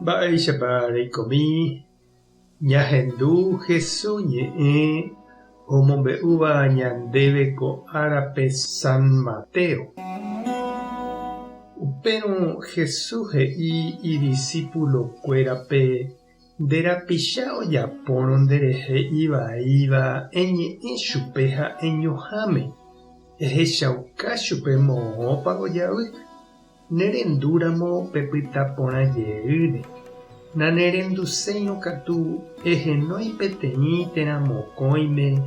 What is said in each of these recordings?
Mba'éichapa reikomi ñahendu Hesu ñe'ẽ omombe'úva ñandéve ko árape San Mateo? Upérõ Hesu he'i idisípulokuérape Nde rapicha ojapórõ nderehe ivaíva eñe'ẽ chupe ha eñohãme, ehechauka chupe moõpa ojavy. Nerendúramo pepyta porã jeýne. Nanerenduséirõ katu ehenói peteĩ térã mokõime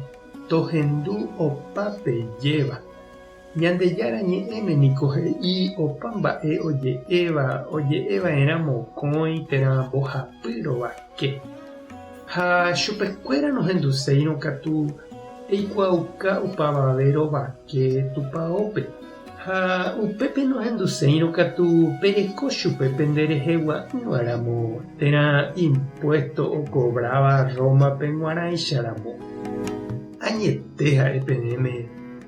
tohendu opa pejéva. Ñandejára Ñe'ẽme niko he'i opa mba'e oje'éva oje'eva'erã mokõi térã mbohapy rovake. Ha chupekuéra nohenduséirõ katu eikuaauka opavave rovake tupaópe. Ha upépe nohenduséirõ katu pereko chupe pende rehegua'ỹva ramo térã impuésto okovráva Rómape g̃uarãicha ramo. Añete ha'e peẽme,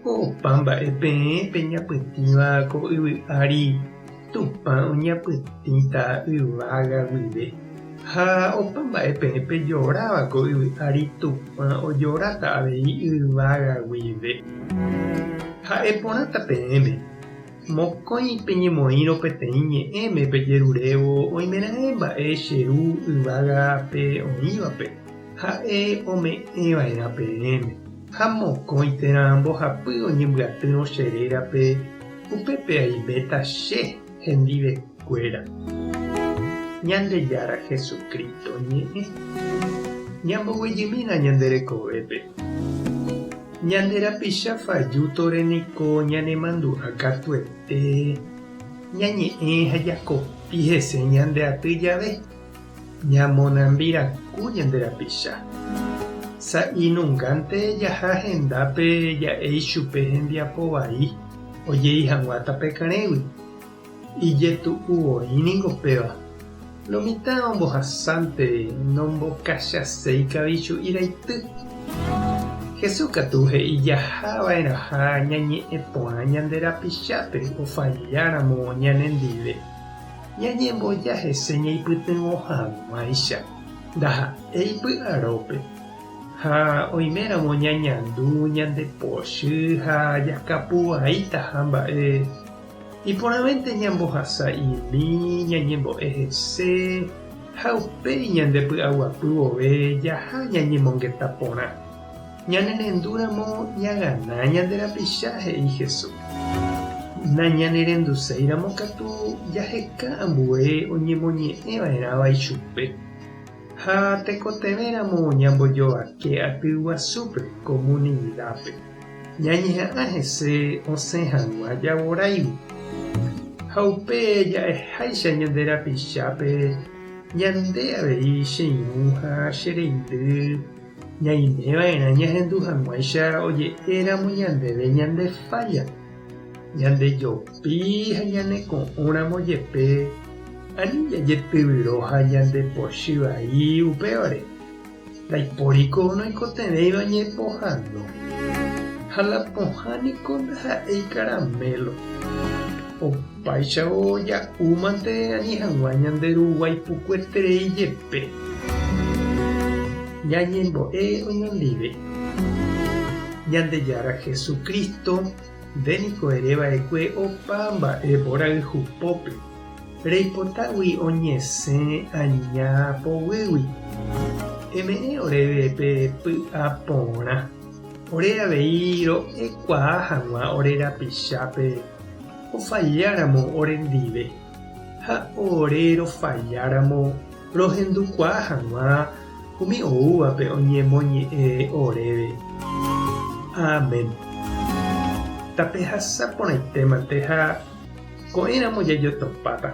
opa mba'e peẽ peñapytĩva ko yvy ári Tupã oñapytĩta yvága guive. Ha opa mba'e peẽ pejoráva ko yvy ári Tupã ojoráta avei yvága guive. Ha'e porãta peẽme, mokõi peñemoĩrõ peteĩ ñe'ẽme pejerurévo oimeraẽ mba'e che Ru yvágape oĩvape, ha'e ome'ẽva'erã peẽme. Ha mokõi térã mbohapy oñembyatýrõ che rérape, upépe aiméta che hendivekuéra. Ñandejára Jesucristo ñe'ẽ. Ñamboguejymína ñande rekovépe. Ñande rapicha fajútore niko ñanemandu'a katuete, ñañe'ẽ ha jakopi hese ñande aty jave. Ñamonambi raku ñande rapicha. Sa'i nungánte jaha hendápe ja'e ichupe hembiapo vai ojei hag̃ua tape karẽgui. Ijetu'u voi ningo péva. Lo mitã ombohasánte nombokachaséi kavichu'i raity. Jesús katu he'i jaha va'erãha ñañe'ẽ porã ñande rapichápe ofalláramo ñanendive. Ñañemboja hese ñaipytyvõ hag̃uáicha, ndaha'éi py'arópe. Ha oiméramo ñañandu ñande pochy ha jakapu vaítaha mba'e, iporãvénte ñambohasa'imi ñañembo'e hese ha upéi ñandepy'aguapy vove jaha ñañemongeta porã. Ñanerendúramo ñagana ñande rapicha, he'i Jesús. Nañanerenduséiramo katu jaheka ambue oñemoñe'ẽva'erãva ichupe. Ha tekotevẽramo ñambojovake aty guasúpe, komunidápe, ñañeha'ã hese osẽ hag̃ua javoráigui. Ha upe ja'eháicha ñande rapichápe, ñande avei che irũ ha che reindy, Ñaimeva'erã ñahendu hag̃uáicha oje'éramo ñandéve ñande fálla, ñande jopi ha ñane ko'õramo jepe, ani jajetyvyro ha ñande pochy vai upévare. Ndaipóriko noikotevẽiva ñepohãno, ha la pohã niko ndaha'éi karamélo. Opáichavo ja'úmante ani hag̃ua ñande ruguái pukueterei jepe. Ñañembo'e oñondive. Ñandejára Jesucristo, nde niko ere va'ekue opa mba'e mborayhupópe, reipotágui oñesẽ aña poguýgui. Eme'ẽ oréve pe py'a porã, ore avei ro'ekuaa hag̃ua ore rapichápe ofalláramo orendive, ha ore rofalláramo rohendukuaa hag̃ua umi oúvape oñemoñe'ẽ oréve. Amén. Tapehasa porãitémante ha ko'ẽramo jajotopáta.